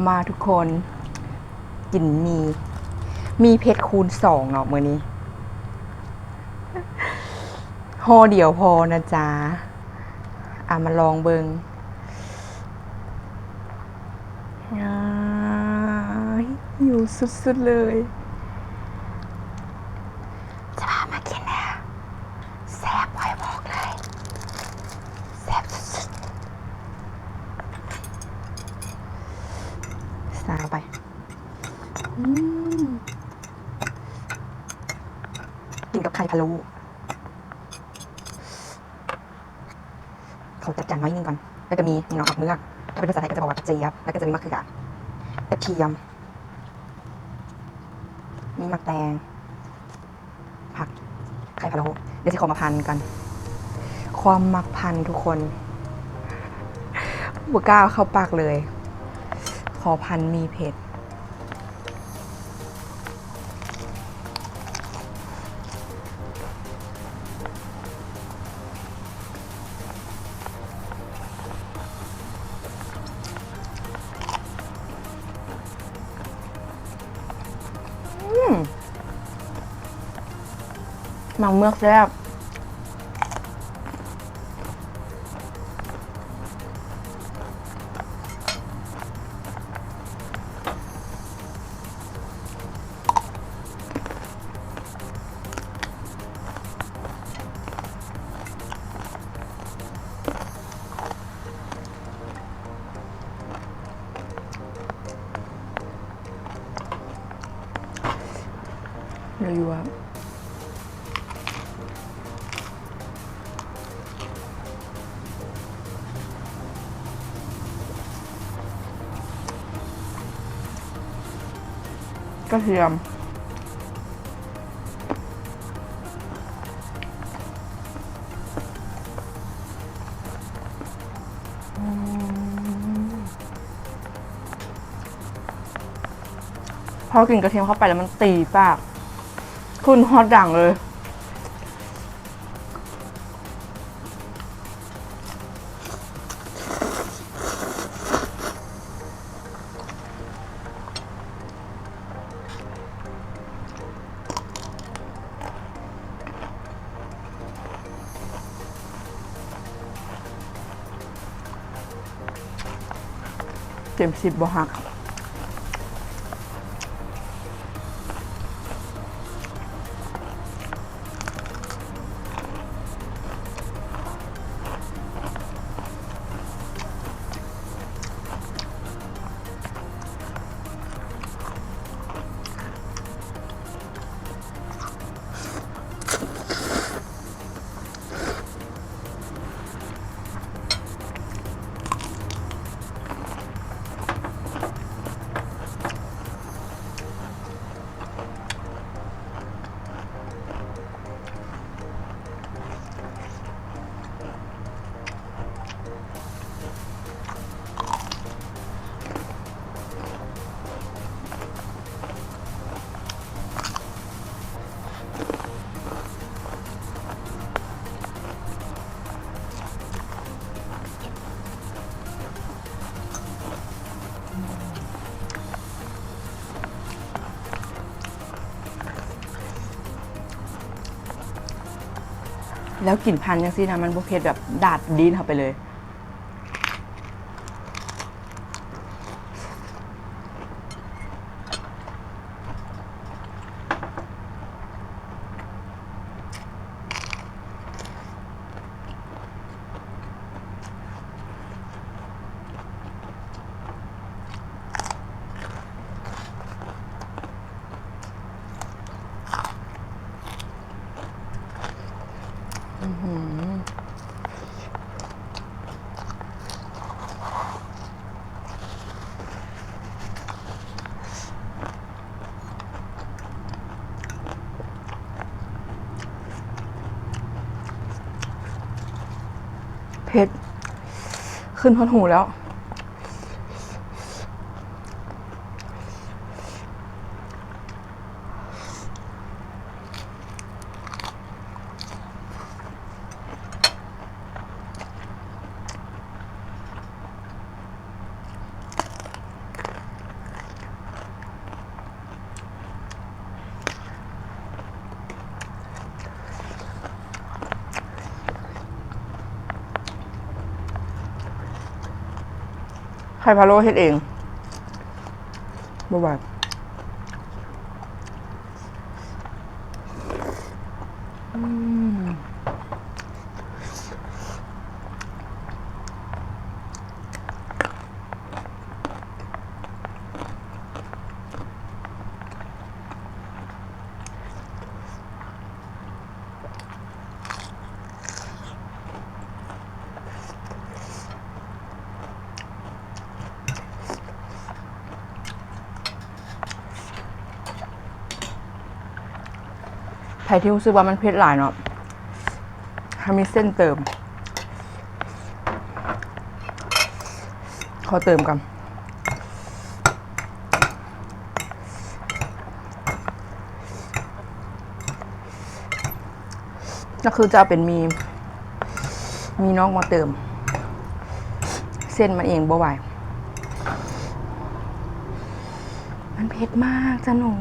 ມາທຸກຄົນ ກິນໝີ່ ໝີ່ເຜັດຄູນສອງເນາະມື້ນີ້ ຫໍ່ດຽວພໍນະຈ໊ະ. ອາ ມາລອງເບິ່ງ. ອາ ຫິວສຸດໆເລີຍ. ຈະພາມາກິນເດີ. ແຊບ ຂ້ອຍບອກເລີຍ ແຊບສຸດໆ. ສາວໄປ ອືມ ກິນກັບໄຂ່ພະໂລ້. ຂໍຈັດຈານໜ້ອຍໜຶ່ງກ່ອນ. ແລ້ວກໍມີ ນີ້ເນາະ ໝາກເໝືອກ ຖ້າເປັນພາສາໄທກໍຈະບອກວ່າກະຈຽບ ແລ້ວກໍຈະມີໝາກເຂືອ ກະທຽມ ມີໝາກແຕງ ຜັກ ໄຂ່ພະໂລ້. ດຽວຊິຂໍມາພັນກ່ອນ ຄວາມມັກພັນທຸກຄົນ ບໍ່ກ້າເອົາເຂົ້າປາກເລີຍ. ຂໍພັນໝີ່ເຜັດ. ອືມ ໝາກເໝືອກແຊບ. ກະທຽມ ອືມ ພໍກິນກະທຽມເຂົ້າໄປແລ້ວມັນຕີປາກ ຂຶ້ນຮອດດັງເລີຍ. ເຕັມສິບບໍ່ຫັກ. ແລ້ວກິນພັນຈັ່ງຊີ້ນະ ມັນບໍ່ເຜັດແບບດາດດີນເຂົ້າໄປເລີຍ. ອືຫື ເຜັດ ຂຶ້ນຮອດຫູແລ້ວ. ອ ໄຂ່ພະໂລ້ເຮັດເອງ ບໍ່ຫວານ. ອືມ. ໃຜທີ່ຮູ້ສຶກວ່າມັນເຜັດຫຼາຍເນາະ ຖ້າມີເສັ້ນເຕີມ ຂໍເຕີມກ່ອນ. ກໍຄືຈະເອົາເປັນໝີ່ ໝີ່ນອກມາເຕີມ ເສັ້ນມັນເອງບໍ່ໄຫວ. ມັນເຜັດມາກຈ້ະໜູ.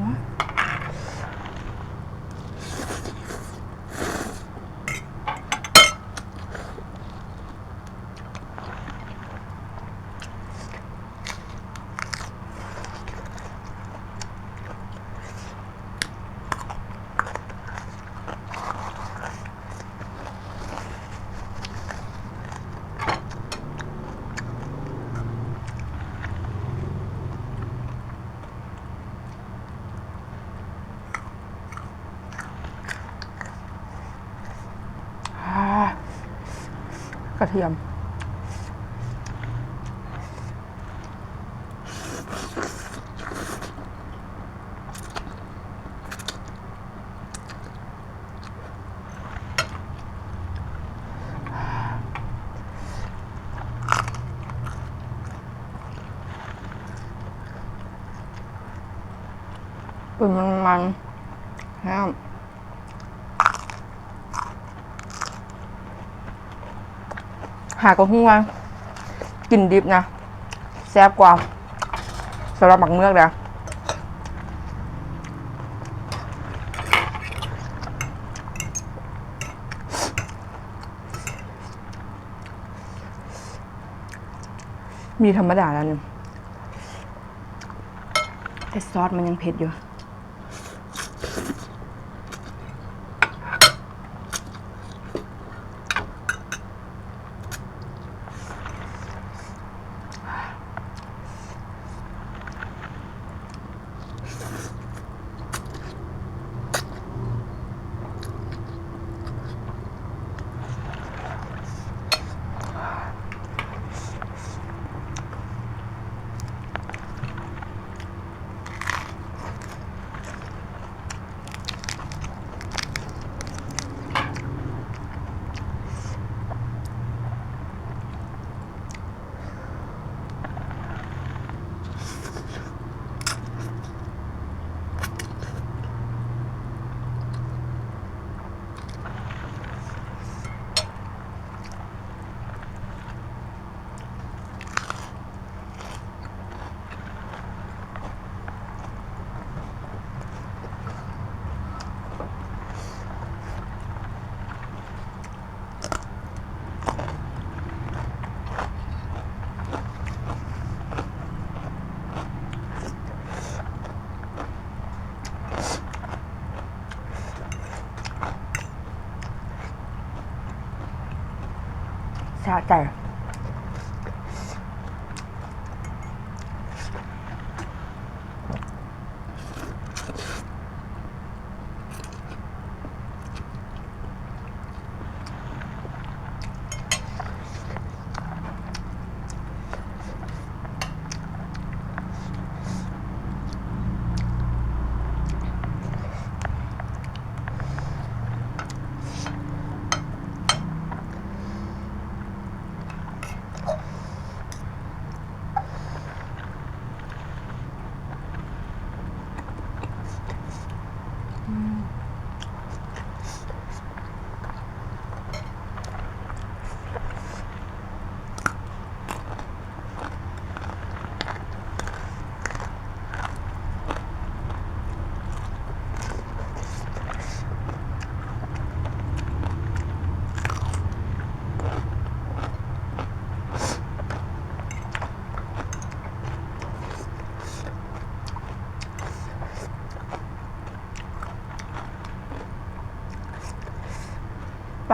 ອາ ກະທຽມ. ເປັນມັນໆ ແຮງ. ຫາກໍຮູ້ວ່າກິນດິບນະແຊບກວ່າ ສຳລັບໝາກເໝືອກນະ. ມີທຳມະດາແລ້ວນີ້ ແຕ່ຊອດມັນຍັງເຜັດຢູ່. ສະໃຈ. ອ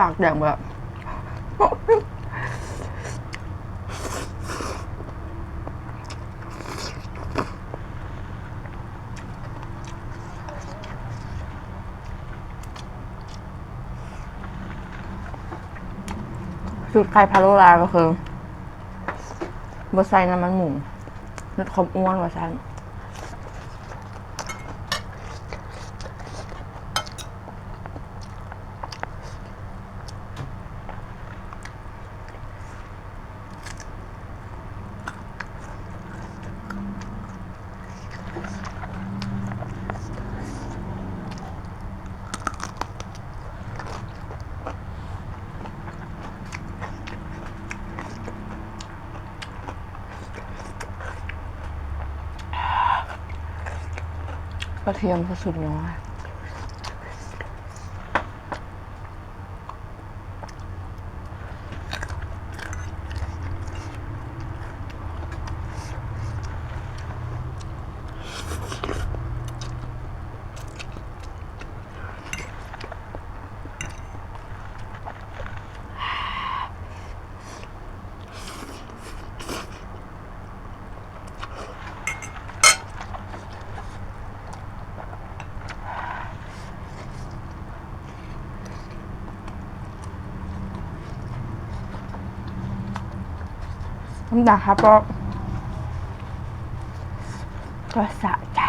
ປາກແດງເບິດ. ສູດໄຂ່ພະໂລ້ລາວກໍຄື ບໍ່ໃສ່ນ້ຳມັນໝູ ລົດຄວາມອ້ວນວ່າຊັ້ນ. ກະທຽມກໍສຸດຍອດ. ນ້ຳຕາລຄາປອກ ກໍສະໃຈ